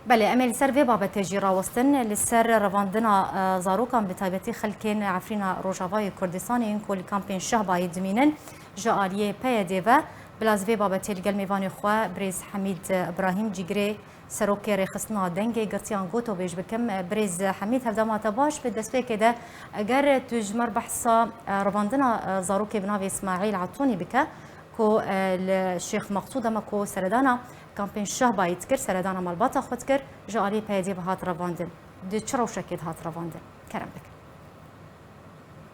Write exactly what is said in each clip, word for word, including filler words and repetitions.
Belê, em ê li ser vê babetê jî rawestin. Li ser revandina, e, zarokan, bi taybetî xelkên Efrîna Rojavayê Kurdistanê yên ku li kampên Şehbayê dimînin, ji aliyê P Y D ve, bila ez vê babetê li gel mêvanê xwe, birêz Hemîd Îbrahîm, cîgirê serokê rêxistina dengê girtiyan, gotobêj bikim. Birêz Hemîd, hevdema te baş. Bi destpêkê de, eger tu ji me re behsa, e, revandina, e, zarokê bi navê Îsmaîl Etonî bike, ku, e, li Şêx Meqsûd e, me ku seredana kampên Şehbayê dikir, seredana malbata xwe dikir, ji aliyê P Y D ve hat revandin. Di çi rewşekê de hat revandin? Kerem bike.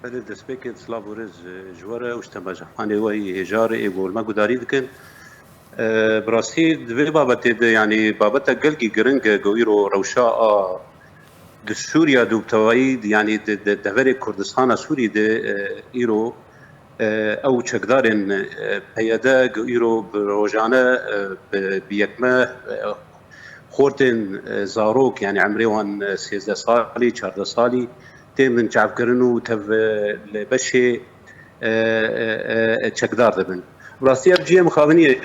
Belê, destpêkê silav û rêz ji we re û ji temaşevanê we yî hêja re ê ku li me gudarî dikin. E, bi rastî di vê babetê de, yanî, babeta gelkî giring e ku îro rewşa a di Sûriya de û bi tevayî, yanî, di, di deverê Kurdistana Sûrî de, e, îro, e, ew çekdarên, e, P Y D ku îro bi rojane, e, bi, bi yekme, e, xortên, e, zarok, yanî emrê wan, e, sêzdeh salî, çardeh salî, tên binçavkirin û tev, e, li beşê, e, e, e, çekdar dibin. Bi rastî ev cihê mixabinî ye.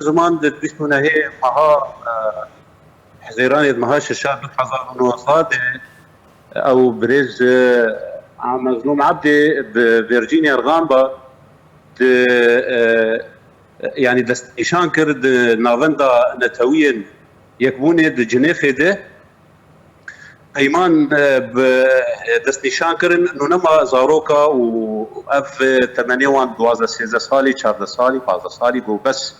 Ziman di bîst û nehê meha, e, Hezêranê di meha şeşa du hezar û nozdeh de ew birêz, e, Mezlûm Ebdê bi Virginia Rexamba di, e, yanî destnîşan kir di Navenda Netewiyên Yekbûnê di Cinêfê de peyman, e, bi destnîşan kirin, nûnema zaroka û ev, e, temenê wan duwazdeh sêzdeh salî, çardeh salî, pazdeh salî, ku bes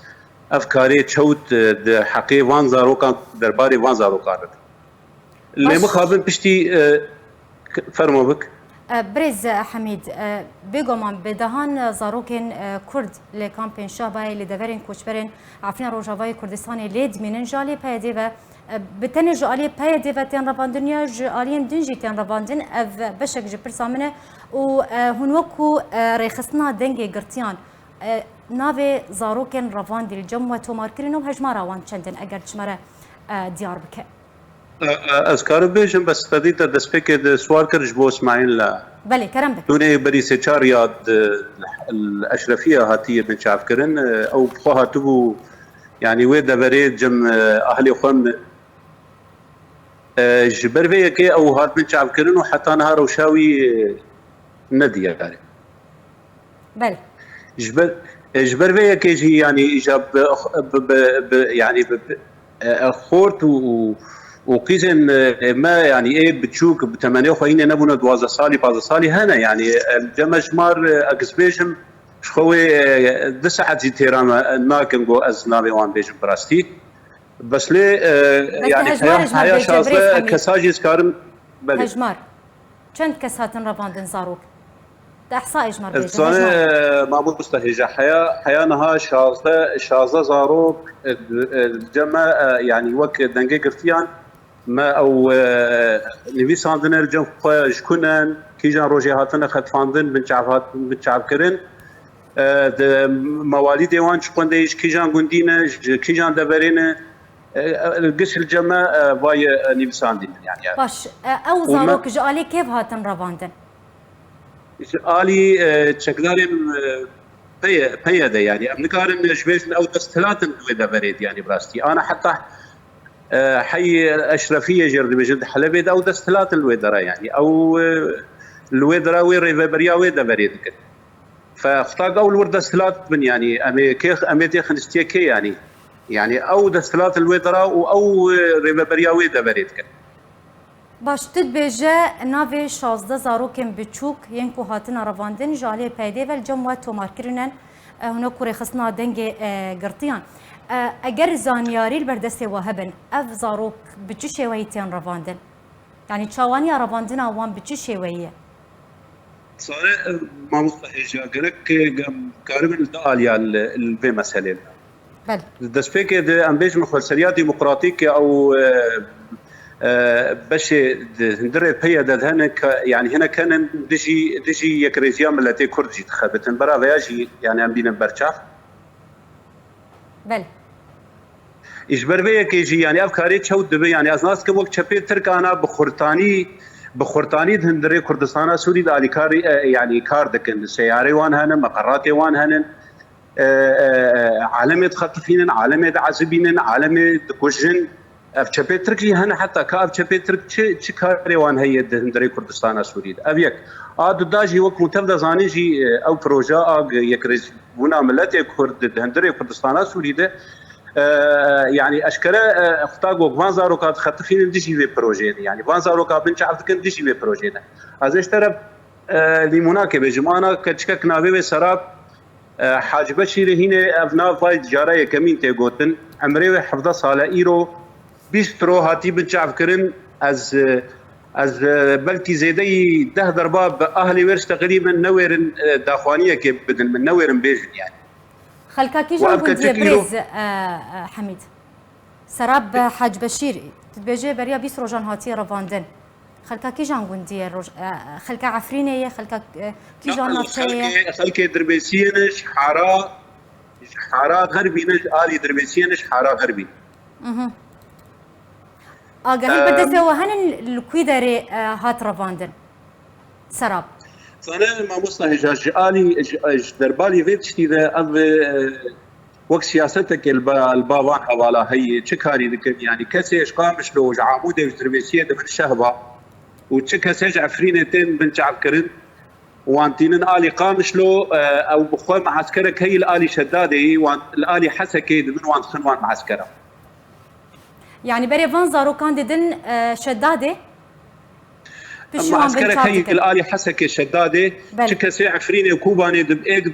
ev karê çewt, e, di heqê van zarokan, derbarê van zarokan re. Lê mixabin piştî, e, k-, fermo bik. E, Birêz Hemîd, e, bêguman bi dehan zarokên, e, Kurd li kampên Şehbayê li deverên koçberên Efrîna Rojavayê Kurdistanê lê dimînin, ji aliyê P Y D ve, e, bi tenê ji aliyê P Y D ve tên revandin ya ji aliyên din jî tên revandin, ev beşek ji pirsa min e û, e, hûn wekû, e, rêxistina dengê girtiyan, e, navê zarokên revandî li cem we tomar kirin û hejmara wan çend in, eger çi me re, e, diyar bike? E, e, ez karim bêjim, bes te dî te destpêkê de siwar kir ji bo Îsmaîl le. Belê, kerem bike. Tûnê berî sê çar ya di, li Eşrefiye hatiye binçavkirin. E, ew bi xwe hatibû, yanî wê deverê cem, e, ahlê xwe mi-, e, ji ber vê yekê ew hat binçavkirin û heta niha rewşa wî, e, ne diyar e. Belê. Ji ber, e, ji ber vê yekê jî, yanî, îja bi, bi, bi, bi, yanî, bi, bi, e, e, xort û, û, û qîzên, e, me, yanî, ê biçûk, bi temenê xwe hînê nebûne duwazdeh salî, pazdeh salî hene, yanî, e, cem e ji mar, e, ez bêjim, ji xwe wê, e, du saet jî têra me, e, nakin ku ez navê wan bêjim bi rastî. Bes lê, e, Bes yanî hejmarê heya, ji me heya bêje, şazdeh birêz Hemîd. Kesa jî ez karim, belê. Hejmar. Çend kes hatin revandin zarok? Di ehsayê ji me re bêje, dizane, hejmar. E, mamoste hêja, heya, heya niha şazdeh, şazdeh zarok, e, e, cem me, e, yanî wek dengê girtiyan me ew, e, nivîsandine li cem xwe ji ku ne, kîjan rojê hatine xetfandin, binçav hat-, binçavkirin. E, di mewalîdê wan ji xwendê ji kîjan gundî ne, ji kîjan deverê ne, e, e, giş li cem me, e, vay, e, nivîsandî ne, yanî. Baş, e, ew Û me zarok ji alî kêv hatin revandin? Ji alî, e, çekdarên, e, peye, peye de, yanî, em nikarin ji bêjin ew desthilat in li wê deverê de, yanî, bi rastî. Ana heta, e, heyî Eşrefiyê jê re dibêjin, di Helebê de ew desthilat in li wê dera, yanî. Ew, e, li wê dera wê rêveberiya wê deverê dikin. Fe xtak ew li wir desthilat bin, yanî, em ê kê, em ê tê xinistiyê kê, yanî. Yanî, ew desthilat li wê dera û ew, e, rêveberiya wê deverê dikin. Baş, tu dibêje navê şazdeh zarokên biçûk yên ku hatine revandin ji aliyê P Y D ve li cem we tomar kirine, e, hûn wekû rêxistina dengê, e, girtiyan. E, eger zanyarî li ber destê we hebin, ev zarok bi çi şêweyî tên revandin? Yanî çawaniya revandina wan bi çi şêweyî ye? Sare, e, mamosta hêja, gerek, e, em karibin li du aliya li, li vê meselê de. Belê. Di destpêkê de em bêjin xweseriya demokratîk ew, e, e, beşê di hundirê P Y D de hene ke, yanî hinek henin dijî, dijî yekrêziya miletê Kurd jî dixebitin. Bera veya jî, yanî em bînin berçav. Belê. Ji ber vê yekê jî, yanî ev karê çewt dibe, yanî ez nas dikim wek çepê Tirk ana bi xurtanî, bi xurtanî di hundirê Kurdistana Sûrî de alîkarî, e, yanî kar dikin. Seyarê wan hene, meqeratê wan hene. E, e, e, alemê dixetifînin, alemê diezibînin, alemê dikujin. Ev çepê Tirk jî hene, heta ka ev çepê Tirk çi, çi karê wan heye di hundirê Kurdistana Sûrî de? Ev yek. A du da jî wek hûn tev de zanîn jî, e, ew proje a g-, yekrêzbûna miletê Kurd di hundirê Kurdistana Sûrî de, e, yanî eşkere, e, xwe ta got van zaroka dixetixînin dijî vê projeyê de. Yanî van zaroka binçav dikin dijî vê projeyê de. Ez ê ji te re, e, nîmûnakê bêjim. Ana keçikek navê wê Serab, e, Hacî Beşîrê hînê ev nav vay cara yekemîn tê gotin. Emrê wê hevdeh sal e. Îro bîst ro hatî binçavkirin. Ez, e, ez, e, belkî zêdeyî deh derba bi ahlê wê re ji teqrîben newêrin, e, daxwaniyekê bidin min, newêrin bêjin yani. Xelka kîjan gundî ye birêz, e, e, Hemîd? Serab Hac Beşîr, tu dibêjê beriya bîst rojan hatiye revandin. Xelka kîjan gundî ye roj-, e, e, xelka Efrînê ye, xelka, e, kîjan navçeyê ye? Xelkê, xelkê Dirbêsiyê ne, ji hara, ji hara Xerbî ne, ji alî Dirbêsiyê ne, ji hara Xerbî. Mhm. Agahî bi destê we henin li kwî derê, e, hat revandin? Serab. Zane mamosta Hêja, ji alî, ji, ji derbalî vê tiştî de ev, e, wek siyasetekê li ba, li ba van hevala heye, çi karî dikin? Yanî kesê ji Qamişlo û ji Amûdê û ji Dirbêsiyê dibin şehba û çi kesê ji Efrînê tên binçavkirin, wan tînin alî Qamişlo, e, ew bi xwe measkerek heye li alî Şedadê, wan li alî Hesekê dibin wan dixin wan measkera. Yanî berê van zarokan didin, e, Şedadê? Piştî wan binçav dikin. Li alî Hesekê Şedadê, belê, çi kesê Efrînê û Kobanê dib-, ê,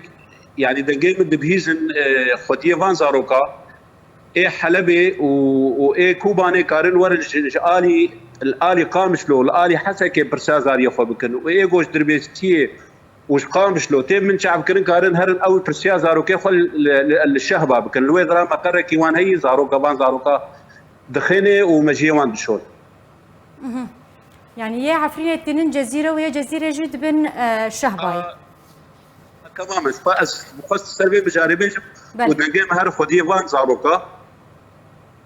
yanî dengê min dibihîzin, e, xwediyê van zaroka, ê Helebê û, û ê Kobanê karin werin ji, ji alî, li alî Qamişlo, li alî Hesekê pirsa zariyê xwe bikin û ê go ji Dirbêsiyê û ji Qamişlo tê binçavkirin karin herin ew pirsiya zarokê xwe li, li, li, li şehba bikin. Li wê dira meqerekî wan heyî, zaroka van zaroka dixêne û mejiyê wan dişon. Mhm. Yanî yê Efrînê tînin Cezîre û yê Cezîrê jî dibin, e, şehbayê. A, temamen. Xwe ez, xwe ser vê mijarê bêjim. Belê. Û dengê me her xwediyê van zaroka.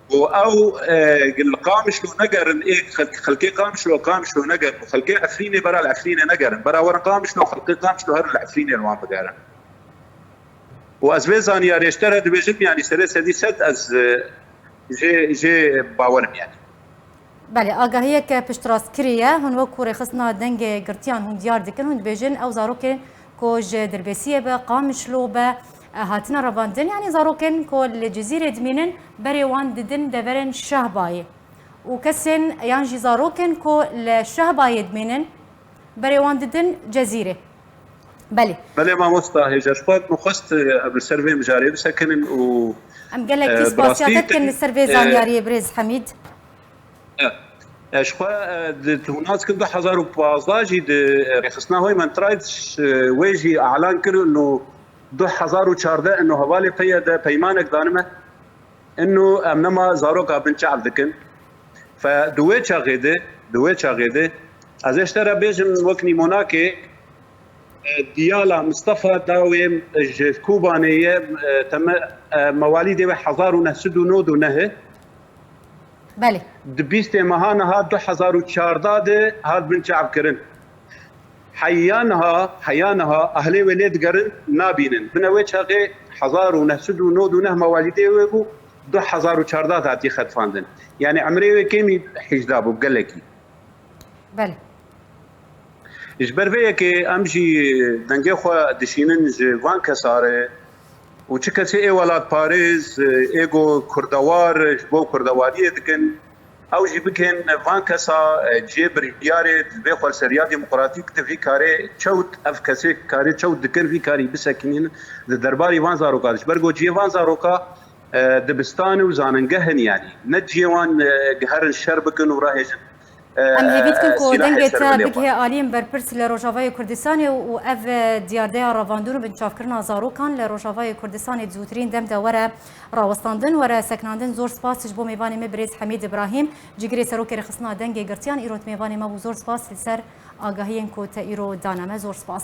Û ew, e, li Qamişlo negerin, ê xelk-, xelkê Qamişlo, Qamişlo negerin. Û xelkê Efrînê bera li Efrînê negerin. Bera werin Qamişlo, xelkê Qamişlo herin li Efrînê li wan bigerin. Û ez vê zaniyarê ji te re dibêjim, yanî serê sedî sed ez, e, jê, jê bawer im yanî. Belê, agahiyeke piştrast kirî ye. Hûn wekû rêxistina dengê girtiyan hûn diyar dikin. Hûn dibêjin ew zarokên ku ji Dirbêsiyê be, Qamişlo be, e, hatine revandin. Yanî zarokên ku li Cizîrê dimînin, berê wan didin deverên Şehbayê. Û kesên yan jî zarokên ku li Şehbayê dimînin, berê wan didin Cezîrê. Belê. Belê mamosta Hêja, ji xwe min xwest, e, em li ser vê mijarê bisekinin û, em gelekî, e, spasiya te dikin li ser vê, e, zanyariyê birêz Hemîd. E, e, ji xwe, e, di, tu nas kin du hezar û pazdeh jî di, e, rêxistina Human Rights, e, wê jî elan kir û du hezar û çardeh ino hevalê P Y D peymanek danime. Ino em nema zaroka binçav dikin. Fe di wê çaxê de, di wê çaxê de, ez ê ji te re bêjim wek nîmonakê, e, Diyala Mistefa dawê ji Kobanê ye, e, teme, e, mewalîdê wê hezar û neh sed û nod û neh e. Belê. Di bîstê meha niha du hezar û çardeh de hat binçavkirin. Heya niha, heya niha ahlê wê lê digerin, nabînin. Bine wê çaxê hezar û neh sed û nod û neh mewalîdê wê bû, du hezar û çardeh de hatî xetfandin. Yanî emrê wê kêmî hîjda bû, gelekî. Belê. Ji ber vê yekê em jî dengê xwe dişînin ji van kesa re û çi kesê ê welatparêz, ê go kurdewar ji bo kurdewariyê dikin, ew jî bikên van kesa, e, cihê biryarê di vê xwelseriya demokratîk de vî karê çewt, ev kesê karê çewt dikin vî karî bisekinînin di derbarî van zaroka de. Ji ber ku cihê van zaroka, e, dibistan û zanîngeh in, yanî ne cihê wan, e, giherin şer bikin û rahêjin, e, Em hêvî dikin ku sîlahê dengê ser te bilê xwe. Bigihê aliyên berpirs li Rojavayê Kurdistanê û ev, e, diyardeya revandin û binçavkirina zarokan li Rojavayê Kurdistanê di zûtirîn dem de were rawestandin, were sekinandin. Zor spas ji bo mêvanê me birêz Hemîd Îbrahîm, cîgirê serokê rêxistina dengê girtiyan, îro di mêvanê me bû. Zor spas li ser agahiyên ku te îro dane me. Zor spas.